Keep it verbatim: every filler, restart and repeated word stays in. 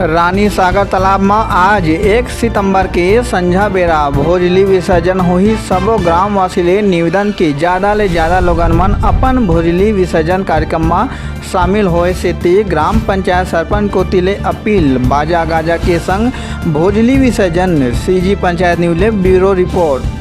रानी सागर तालाब म आज एक सितंबर के संझा बेरा भोजली विसर्जन होही। सबो ग्रामवासी ले निवेदन के ज्यादा ले ज्यादा लोगन मन अपन भोजली विसर्जन कार्यक्रम म शामिल होए सेती ग्राम पंचायत सरपंच कोति ले अपील। बाजा गाजा के संग भोजली विसर्जन। सीजी पंचायत न्यूज ले ब्यूरो रिपोर्ट।